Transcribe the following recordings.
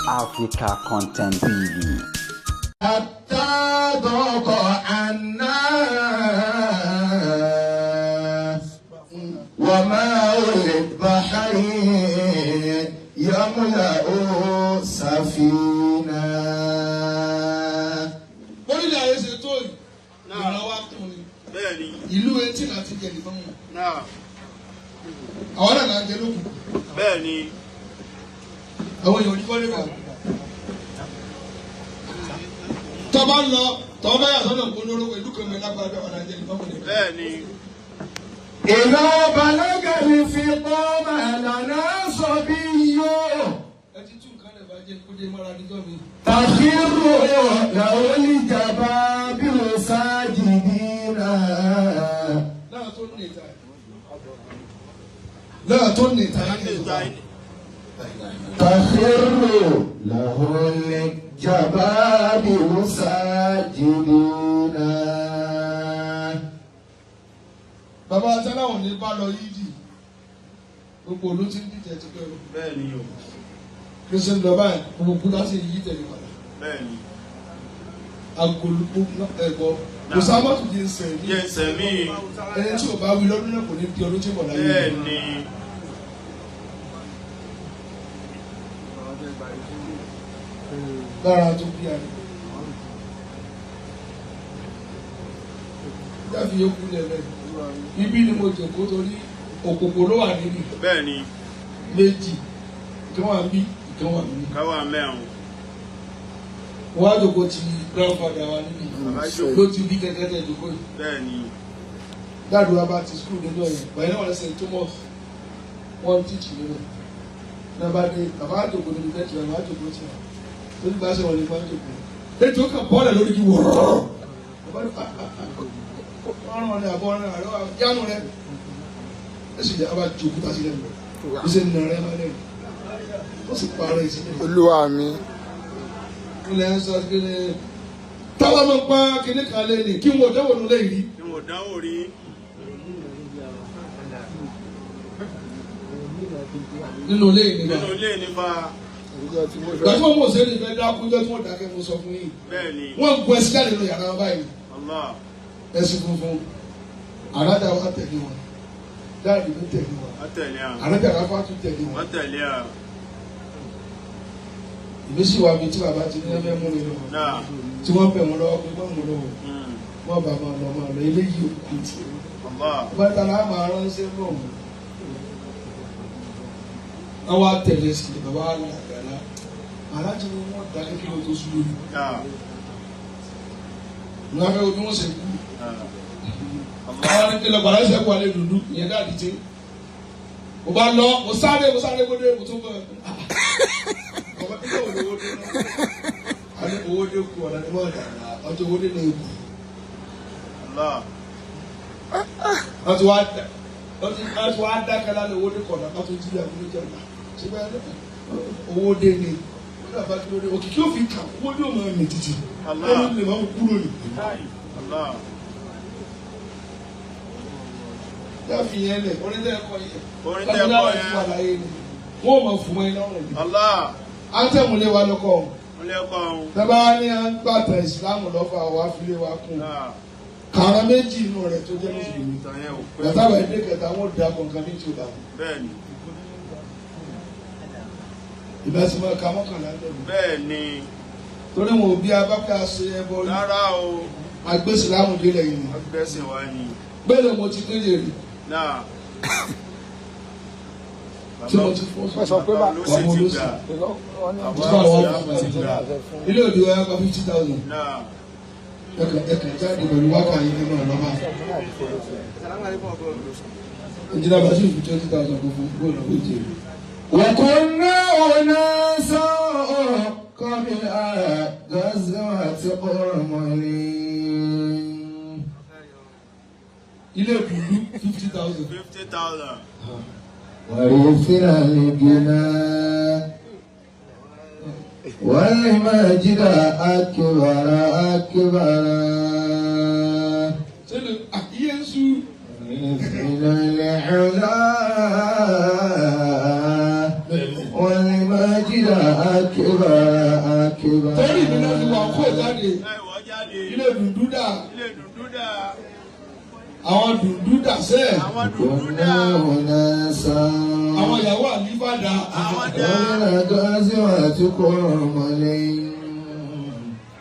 Africa Content TV. حتى ذوق عنا وماء البحر يملأ سفينة. Orílẹ̀ ayé ṣe tó yìí, ìran wa kún ni. Bẹ́ẹ̀ni. Ìlú etí láti jẹ nìkan mọ̀. Náà. Àwọn náà là ń jẹ lókun. Bẹ́ẹ̀ni. Àwọn èèyàn ò ní kọ́ níbẹ̀. Tọ́ba ń lọ, tọ́ba yà sọ́nà kó lóró ìlú kan mẹ́ta padà bẹ́ẹ̀ wà láń jẹ nìkan mọ̀ níbẹ̀. Bẹ́ẹ̀ni. إذا بلغ الفطام لنا صبي Ẹ ti tún nǹkan lẹ̀ bá jẹ́ kó dé mọ́ra níjọ́ mi. تخر له الجبابر ساجدين. Náà tó ní ìta. Náà tó ní ìta. تخر له الجبابر ساجدين. Bàbá Atáláwọ̀ ní bá lọ yídì. Gbogbo olú ti ń dìtẹ̀ ti pẹ́ o. Bẹ́ẹ̀ni o. Kí ló ṣe ń lọ báyìí? Gbogbo kúta sì yí tẹ̀lé padà. Bẹ́ẹ̀ni. Agolo ẹ̀gbọ́. Kò sábà tún di ẹsẹ̀ ní. Jẹ́ sẹ̀mí. Ẹni tí ò bá wí lọ́dún náà kò ní di ọdún tí kò láyé. Bẹ́ẹ̀ni. Lára tó bí àná. Jáfi yókù lẹ̀lẹ̀. Ibi ni mo jòkó torí òkòkò ló wà níbí. Bẹ́ẹ̀ni. Méjì. Ìkan wà níbí, ìkan wà níbí. Káwá mẹ́rin. Wọ́n á jòkó ti grandfather wa níbí. Bàbá jòkó. Ló ti bí kẹ̀kẹ́ tẹ̀ jòkó yìí. Bẹ́ẹ̀ni. Dáàdù wa bá ti skul nínú ọ̀yàn. Bàyẹ̀ náà wọ́n St. Thomas. Wọ́n tíìtì nínú. Náà bá dé, bàbá àjòkó níbi tẹ́tì wa, bàbá àjòkó ti wà. Lórí bá ṣe wọlé fún àjòkó. Lẹ́tì ó kàn bọ́ọ̀lẹ̀ lórí kí wọ̀rọ̀. Bàbá ní ọ̀rọ̀ rẹ̀ àbọ̀ ọ̀rọ̀ rẹ̀ yánu rẹ̀. Ẹ sì jẹ́ abá jòkó tá sílẹ̀ lọ. Ó sì nà rẹ̀ máa lẹ́nu. Ó sì parọ́ ìsílẹ̀. Olúwa mi. Ilẹ̀ ń sọ kí ni táwọn máa ń pa kinní kan lé ní kí wọn ò dáwọ́ nulẹ̀ yìí. Kí wọ́n dánwò rí. Nínú ilé yìí nígbà. Nínú ilé nípa. Ìgbà tí wọ́n mú òṣèré ìfẹ́ dákúnjọ́ tí wọ́n dákẹ́ mo sọ fún yín. Bẹ́ẹ̀ni. Wọ́n ń gun ẹṣin jáde nínú yàrá wọn báyìí. Allah. Ẹṣin funfun. Àràdà wa tẹ̀lé wọn. Dáàdì mi tẹ̀lé wọn. Wọ́n tẹ̀lé à. Àràdà Rafa tún tẹ̀lé wọn. Wọ́n tẹ̀lé à. Ìmísí wa mi tí bàbá ti ní ẹgbẹ́ mú mi lọ. Náà. Tí wọ́n bẹ̀ wọ́n lọ́wọ́ pé wọ́n mú lọ́wọ́. Wọ́n bá máa lọ máa lọ eléyìí òkú tì. Allah. Bàtà náà máa ránṣẹ́ bọ̀ wọ́n. Wọ́n wá tẹ̀lé sí i, bàbá wa ní àgbàlá. Aláàjì ni wọ́n dá kékeré tó sùn lórí. Náà. Wọ́n fẹ́ wo bí wọ́n ṣe kú. Allah. Àwọn ẹni lọ gbàdá ìṣẹ́kù alẹ́ dùdú, ìyẹn dáàdì tí. Mo bá lọ, mo sáré, mo sáré kó dé, mo tún bọ̀. Bàbá mi náà wò lówó dé náà. Àní owó dé kú ọ̀nà ni wọ́n dàgbà, ọjọ́ owó dé ní ikú. Allah. Wọ́n ti wá dá wọ́n ti wá dákẹ́ lálẹ́ owó dé kọ̀ọ̀nà ká tó jí ìyàwó ló jẹ́ ọ̀la. Ṣé bẹ́ẹ̀ ni owó dé ni? Wọ́n dàbá kí ló dé? Òkìkí òfin kà owó dé òmò ẹ̀mí títì. Allah. Ó lè máa ń kúrò ní. Allah. Yá fi yẹn lẹ̀, orin tẹ́ ẹ kọ yẹn. Orin tẹ́ ẹ kọ yẹn. Fún àlàyé ni. Wọ́n ò mọ̀ fún ẹ lọ́rùn ni. Allah. Átẹ̀múlé wa lọ́kọ̀ ọ̀hún. Wọ́n lé ọkọ̀ ọ̀hún. Tẹ́bá ní à ń gbàtà ìsìlámù lọ́fà wá fílé wa kún. Náà. Kàrà méjì inú rẹ̀ tó jẹ́ mùsùlùmí. Ìtàn yẹn ò pé. Bàtà bá ilé kẹta wọ́n da kọ̀ọ̀kan ní ìtura. Bẹ́ẹ̀ni. Ìbásímọ̀ ká mọ́kànlá lẹ́nu. Bẹ́ẹ̀ni. Torí wọn ò bí abáfẹ́ aṣọ ẹbọ rí. Rárá o. Àgbé ìsìlámù délẹ̀ yìí ni. Wọ́n gbẹ́sìn wá ni. Bẹ́ẹ̀ ni mo ti kéde rí. Náà. Tí mo ti fọ́ Wọ́n sọ pé bá Bàbá olóṣè ti gbà. wọ́n ní Bàbá Bàbá olóṣè ti gbà. Ilé òde wa gba 50,000. Náà. Ẹkàn jáde pẹ̀lú wákà yìí nínú ọ̀nà máa. Ìjìnlẹ̀ Bàṣírù fi 20,000 kó fún góòlù owó ìjẹ́rìí. وكنا أناسا قبل غزوة قرمل. Ilé ìdùnnú 50,000. 50,000. ورثنا الغنى والمجد أكبر أكبر. Ṣé lè iye ń sú? ورثنا العلا والمجد أكبر أكبر Torí mi náà fi wà kó jáde. Ẹ wọ́ jáde. Ilé dùndú dà. Ilé dùndú dà. Àwọn dùndú dà sẹ́ẹ̀. Àwọn dùndú dà. كنا أناسا Àwọn ìyàwó àlífà dà. Àwọn dà. قبل غزوة قرمل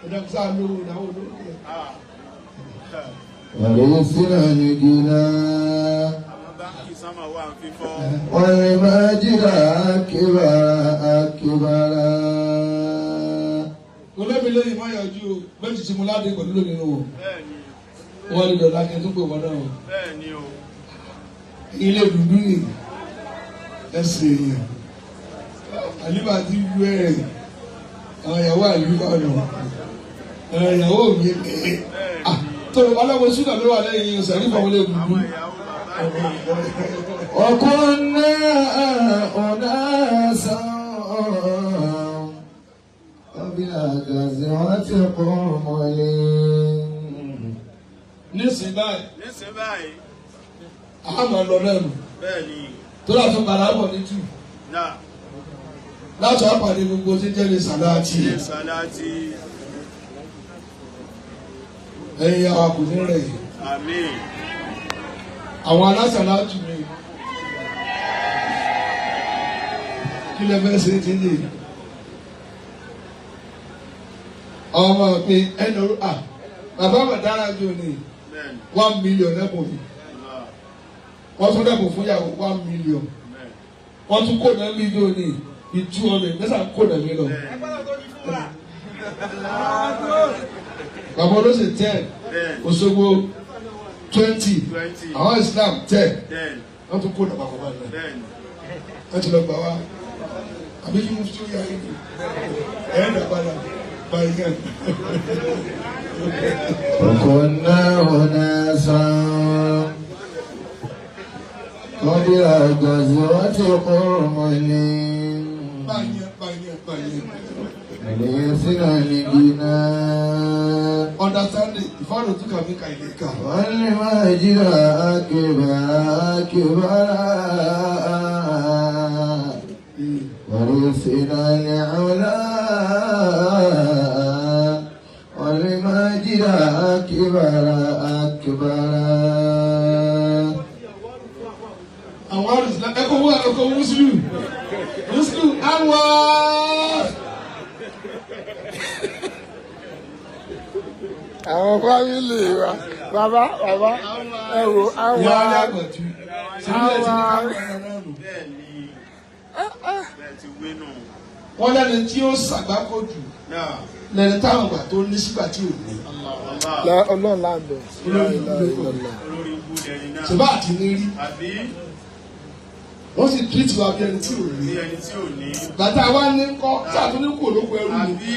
Ẹ̀dá sáà lówó ìdáwó lówó. Ah. ورثنا الجنا Àwọn báńkì sánmà wà ń fífọ́. والمجد أكبر أكبر Olómi lóyìn má yọjú o. Méjì tí mo ládé pẹ̀lú lónìí o. Bẹ́ẹ̀ni. Wọ́n lè dọ̀la kí n tó pè wọ́n náà o. Bẹ́ẹ̀ni o. Ilé dùndú ni ẹsẹ̀ èèyàn. Àlífà ti wú ẹ̀. Àwọn ìyàwó àlífà nù. Àwọn ìyàwó mi ní. Ah, tó ọlọ́wọ́ súnà ló wà lẹ́yìn sàrífà wọlé dùndú. Àwọn ìyàwó bàbá dà. وكنا أناسا قبل غزوة قرمل Nísìnyí báyìí, Nísìnyí báyìí. a máa lọ náà nù. Bẹ́ẹ̀ni. Tó láti padà bọ̀ ní tù. Náà. Láti wá pàdé gbogbo tí ń jẹ́ ní sàláàtì. Ilé Sàláàtì. Ẹ̀yin àwọn kò ní rẹ̀ yìí. Àmín. Àwọn alásàlátù mi. Kí lẹ fẹ́ ṣe ti lè? Ọmọ mi ẹnu à bàbá mi dára jù ní Bẹ́ẹ̀ni. 1 million lẹ́kùn mi. Allah. Wọ́n tún dẹ́kun fún ìyàwó 1 million. Bẹ́ẹ̀ni. Wọ́n tún kó náà mílíọ̀nù ní bí 200 mẹ́sàn kó náà mi lọ. Bẹ́ẹ̀ni. Bàbá olóṣè 10, Bẹ́ẹ̀ni. Òṣogbo 20, 20. àwọn Islam 10, 10. wọ́n tún kó náà bàbá bàbá náà. Bẹ́ẹ̀ni. Wọ́n ti lọ gbà wá. Àbí kí mufti ó yà yín ni? Ẹ̀ ń dàgbàdà báyìí kan. وكنا أناسا قبل غزوة قرمل Báyìí báyìí báyìí. ورثنا الجنا Understanding ìfọ̀rọ̀ tún kàmí ka ilé kà. والمجد أكبر أكبر ورثنا العلا والمجد أكبر أكبر Àwọn àrùsílẹ̀ ẹ̀kọ́ wọ́n ẹ̀kọ́ Mùsùlùmí. Mùsùlùmí àwọn. Àwọn fámìlì wa, bàbá bàbá, ẹ wò àwọn Ìyá alẹ́ àgbàtú. Síbílẹ̀ ti ní ká máa rán náà nù. Bẹ́ẹ̀ni. Bẹ́ẹ̀ ti wé nù. Wọ́n lẹ́ni tí ó ṣàgbákò jù Náà. lẹ́ni táwọn àgbà tó ní sígbà tí ò ní. Allah. Ọlọ́run là ń bẹ̀. Olórí ìlú Olórí ibú lẹni náà. Ṣèbá àti ní rí. Àbí Wọ́n sì tírìtì wa bí ẹni tí ò bí ní. ẹni tí ò ní. Bàtà wa ní kọ́ tí àtúndí kò lóko ẹrú ni. Àbí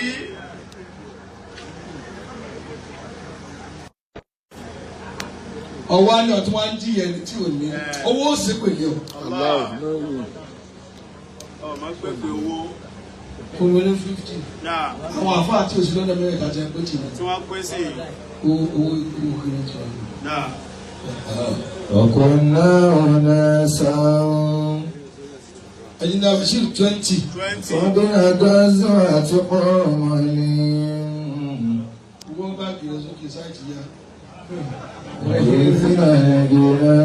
Ọwọ́ á ní ọtún wá ń jí ẹni tí ò ní. Owó ó sì pèlè o. Allah. Ọmọ pépè owó. Kò wọlé 50. Náà. Àwọn àfáà tí òsì lọ́dọ̀ mẹ́rẹ̀ẹ́ta jẹ́ pé tì ní. Tí wọ́n pín sí. Owó owó owó kiri tí wọ́n ní. Náà. وكنا أناسا Ẹ̀yin náà fi ṣíl 20. 20. قبل غزوة قرمل Owó bá kiri sókè sáìtì yá. ورثنا الجنا